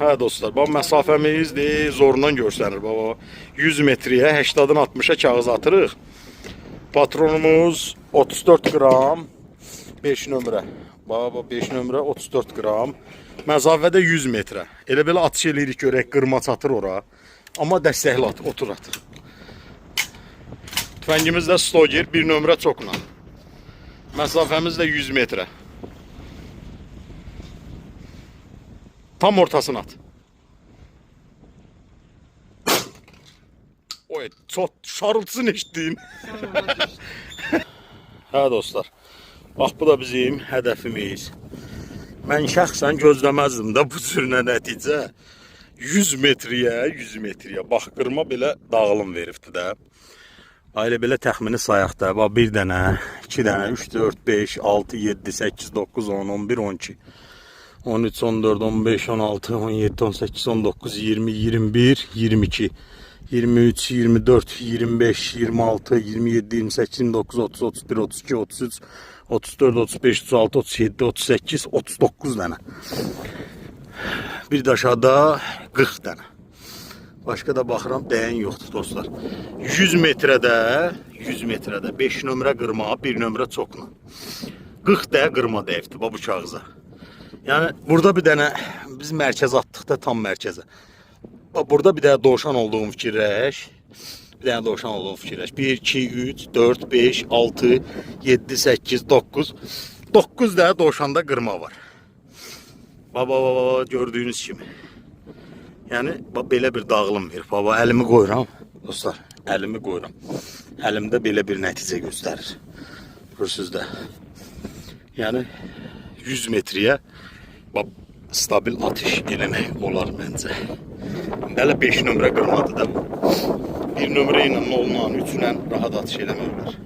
Hə dostlar, bax məsafəmiz zorundan görsənir baba. 100 metrəyə 80-dan 60-a kağız atırıq. Patronumuz 34 qram 5 nömrə. Baba 5 nömrə 34 qram. Məsafədə 100 metrə. Elə belə atış eləyirik görək qırma çatır ora. Amma dəstəkli at, otur at. Tüfəngimiz də Stoger 1 nömrə çoxla. Məsafəmiz də 100 metrə. Tam ortasına at. Oy, çox şarıltısını eşitdin. Hə dostlar. Bax bu da bizim hədəfimiz. Mən şəxsən gözləməzdim də bu cür nəticə. 100 metrəyə, 100 metrəyə. Bax qırma belə dağılım veribdi də. Ay elə belə təxmini sayaq da. Bax bir dənə, iki dənə, 3, 4, 5, 6, 7, 8, 9, 10, 11, 12, 13, 14, 15, 16, 17, 18, 19, 20, 21, 22, 23, 24, 25, 26, 27, 28, 29, 30, 31, 32, 33, 34, 35, 36, 37, 38, 39 dənə. Bir də aşağıda 40 dənə. Başqa da baxıram dəyən yoxdur dostlar. 100 metrədə, 100 metrədə 5 nömrə qırma, 1 nömrə çoxla. 40 dəyə qırma dəyibdi bax bu kağıza. Yəni burada bir dənə biz mərkəzə atdıq da tam mərkəzə. Bax burada bir dənə dovşan olduğunu fikirləş. Bir dənə dovşan olduğunu fikirləş. 1 2 3 4 5 6 7 8 9 9 dənə dovşanda qırma var. Baba baba baba gördüyünüz kimi. Yəni bax belə bir dağılım verir. Baba əlimi qoyuram. Dostlar, əlimi qoyuram. Əlimdə belə bir nəticə göstərir. Görürsüz də. Yəni 100 metrəyə bax stabil atış eləmək olar məncə. Hələ 5 nömrə qırmadı da bu. Bir nömrə ilə 0-la, 3-lə rahat atış eləmək olar.